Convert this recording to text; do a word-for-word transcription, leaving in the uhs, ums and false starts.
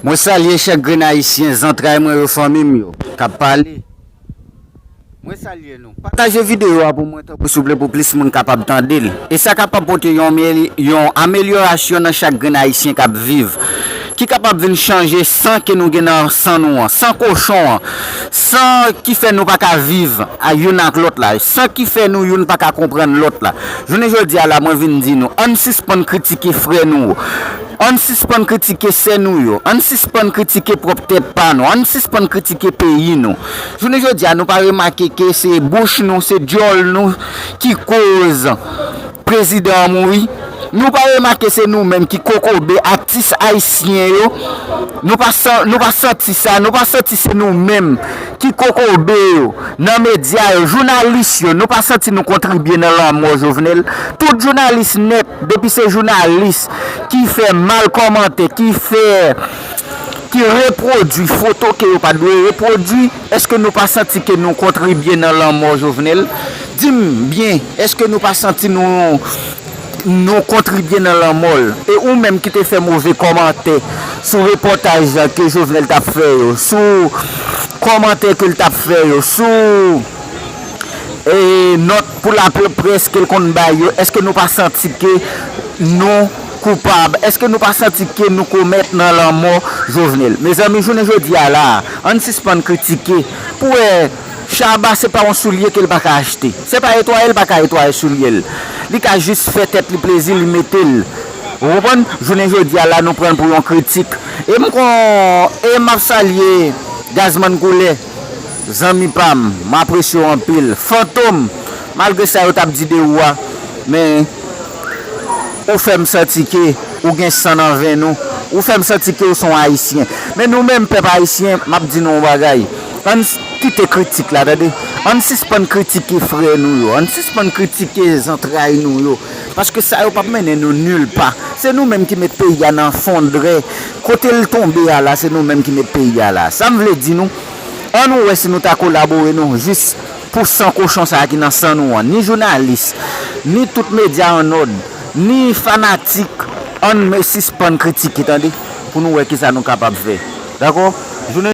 Mwen salye chak grenn ayisyen, zantray mwen yo, fanmi m yo k ap pale. Mwen salye nou. Pataje videyo a pou mwen tanpri souple pou plis moun kapab tande l. E sa kapab pote yon, yon amelyorasyon nan chak grenn ayisyen k ap viv. Ki kapab vin chanje san ke nou gen nan san nou an, san kochon an, san ki fè nou pa ka viv a youn ak lòt la, san ki fè nou youn pa ka konprann lòt la. Jounen jodi a la, mwen vin di nou, ann sispann kritike frè nou yo. Ann sispann kritike sè nou yo. Ann sispann kritike pwòp tèt pa nou. Ann sispann kritike peyi nou. Jounen jodi a, nou pa remake ke se bouch nou, se dyòl nou ki koz prezidan an mouri? Nou pa remake se nou menm ki kokobe atis ayisyen yo? Nou pa, nou pa santi sa? Nou pa santi se nou menm ki kokobe yo nan medya yo, jounalis yo? Nou pa santi nou kontribye nan lanmò Jovenel? Tout jounalis nèt, depi se jounalis ki fè mal kòmante, ki fè, ki repwodui foto ke yo pa dwe repwodui, èske nou pa santi ke nou kontribye nan lanmò Jovenel? Di m byen, èske nou pa santi nou, nou kontribye nan lanmò l? E ou menm ki te fè move kòmantè sou repòtaj ke Jovenel t ap fè yo, sou kòmantè ke l t ap fè yo, sou e nòt pou laprès ke l konn bay yo, èske nou pa santi ke nou koupab? Èske nou pa santi ke nou komèt nan lanmò Jovenel? Mezanmi, jounen jodi a la, ann sispann kritike. Pou wè, Shabba se pa yon soulye ke l pa ka achte. Se pa etwaye l pa ka etwaye soulye l. Li ka jis fè tèt li plezi, li mete l. Ou konprann? Jounen jodi a la, nou pran l pou yon kritik. E m kon, e m ap salye Gazman Koulè. Zanmi pa m, m apresye w anpil. Fantom, malgre sa yo t ap di de ou a, men ou fè m santi ke ou gen san nan venn ou. Ou fè m santi ke ou se yon Ayisyen. Men nou menm, pèp ayisyen, m ap di nou yon bagay. Ann s- kite kritik la, tande. Ann sispann kritike frè nou yo. Ann sispann kritike zantray nou yo. Paske sa yo p ap mennen nou nil pa. Se nou menm ki met peyi a nan fondre. Kote l tonbe a la, se nou menm ki met peyi a la. Sa m vle di nou, ann nou wè si nou ta kolabore nou jis pou san kochon sa a ki nan san nou an. Ni jounalis, ni tout medya annòd, ni fanatik, ann men sispann kritike, tande, pou nou wè kisa nou kapab fè. Dakò? Jounen